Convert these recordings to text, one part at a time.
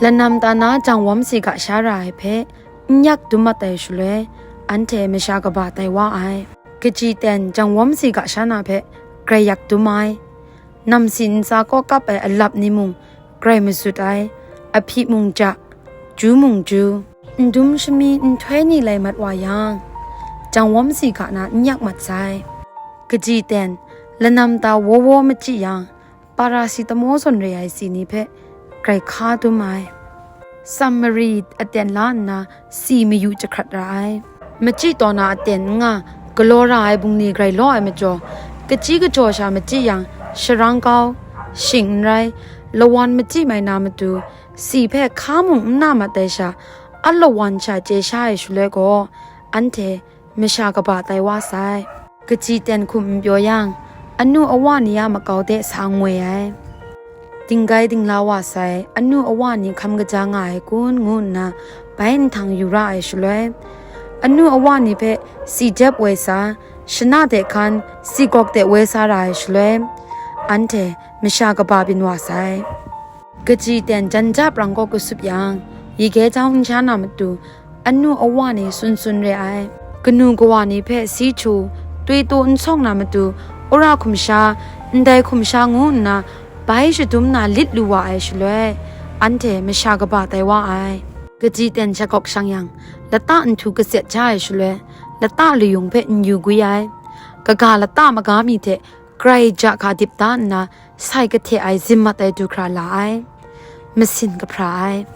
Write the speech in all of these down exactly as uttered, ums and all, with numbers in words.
Lanam ta na jangwawm si ga sha ra ai hpe n yak dum mat ai shaloi, anhte masha kaba tai wa ai. Kaji ten jangwawm si ga sha na hpe grai yak dum ai. Namsi ntsa kaw kap ai alap ni mung grai masut ai. Ahpyi mung ja, ju mung ju, ndum shami nhtoi ni lai mat wa yang, jangwawm si ga na n yak mat sai. Kaji ten lanam ta wo wo machyi yang, parasitamo zawn re ai si ni hpe grai hka dum ai. Samari aten la nna si mayu jahkrat ra ai. Machyi taw na aten n nga, galaw ra ai bungli grai law ai majaw, kachyi kajaw sha machyi yang, sharang kau, shing n rai, lawan machyi mai na matu, si hpe hka mung n na mat ai sha, alawan sha chye sha ai shaloi gaw, anhte masha kaba tai wa sai. Kaji ten hkum n pyaw yang, anu awa ni a makau de sa ngoi ai. Dinggai dingla wa sai, anu awa ni hkam kaja nga ai kun ngu nna bai nhtang yu ra ai shaloi, anu awa ni hpe si jep woi sa, shana de hkan si gawk de woi sa ra ai shaloi, anhte masha kaba byin wa sai. Kaji ten jan ja prang kaw kasup yang, yige jau n sha na matu, anu awa ni sun sun re ai. Kanu kawa ni hpe si htu, twi tu n sawng na matu, ura hkum sha, ndai hkum sha ngu nna bai shadum na lit lu wa ai shaloi, anhte masha kaba tai wa ai. Kaji ten shagawk shang yang, lata nhtu kaset ja ai shaloi, lata layung hpe n yu gwi ai. Kaga lata maga mi hte grai ja hka dip da nna, sai kahte ai zim mat ai du hkra la ai. Masin kahpra ai.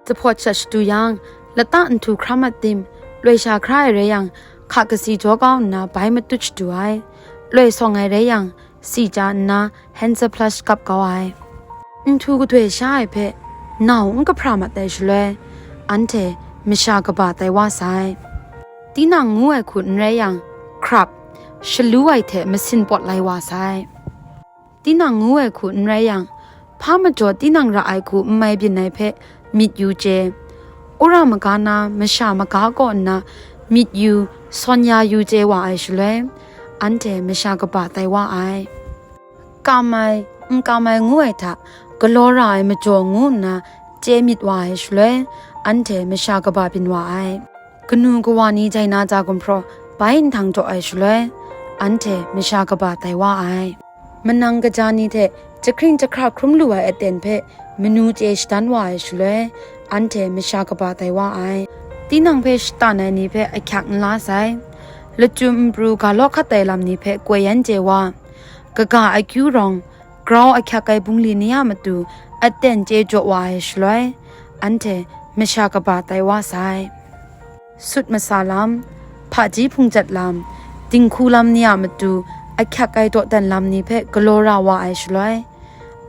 Jahpawt shat shadu yang, lata nhtu hkra mat tim, loi sha hkra ai rai yang, hka kasi jaw kau nna bai matut shadu ai. Loi sawng ai rai yang, si ja nna hand splush kap kau ai. Nhtu kadoi sha ai hpe nau n kahpra mat ai shaloi, anhte masha kaba tai wa sai. Tinang ngu ai hku n rai yang, hkrap, shalu ai hte masin pawt lai wa sai. Tinang ngu ai hku n rai yang, hpa majaw tinang ra ai hku n mai byin ai hpe myit yu chye. Ura maga na masha maga kaw nna myit yu, sawn ya yu chye wa ai shaloi, anhte masha kaba tai wa ai. Kam ai, n kam ai ngu ai hta, galaw ra ai majaw ngu nna chye myit wa ai shaloi, anhte masha kaba byin wa ai. Kanu kawa ni jai na ja gumhpraw bai nhtang jaw ai shaloi, anhte masha kaba tai wa ai. Manang kaja ni hte jahkring jahkra hkrum lu ai aten hpe manu chye shadan wa ai shaloi, anhte masha kaba tai wa ai. Tinang hpe shatan ai ni hpe ahkyak n la sai. Lachyum npru ga law hkat ai lam ni hpe koi yan chye wa, kaga akyu rawng, grau ahkyak ai bungli ni a matu aten chye jaw wa ai shaloi, anhte masha kaba tai wa sai. Sut masa lam, hpaji hpungchat lam, dinghku lam ni a matu ahkyak ai dawdan lam ni hpe galaw ra wa ai shaloi,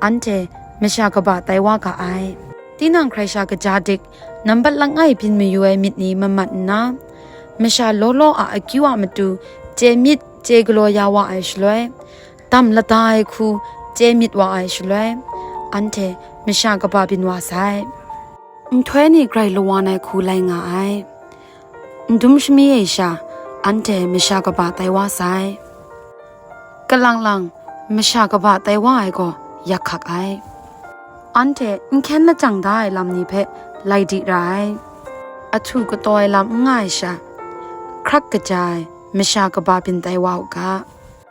anhte masha kaba tai wa ga ai. Tinang hkrai sha kaja dik, nambat langai byin mayu ai myit ni mamat nna, masha law law a akyu a matu chye myit chye galaw ya wa ai shaloi, dam lada ai hku chye myit wa ai shaloi, anhte masha kaba byin wa sai. Nhtoi ni grai lawan ai hku lai nga ai. Ndum shami ai sha, anhte masha kaba tai wa sai. Kalang lang, masha kaba tai wa ai gaw yak hkak ai. Anhte n hkyen lajang da ai lam ni hpe lai di ra ai. Ahtu kataw ai lam n nga ai sha, hkrak kaja ai masha kaba byin tai wa u ga.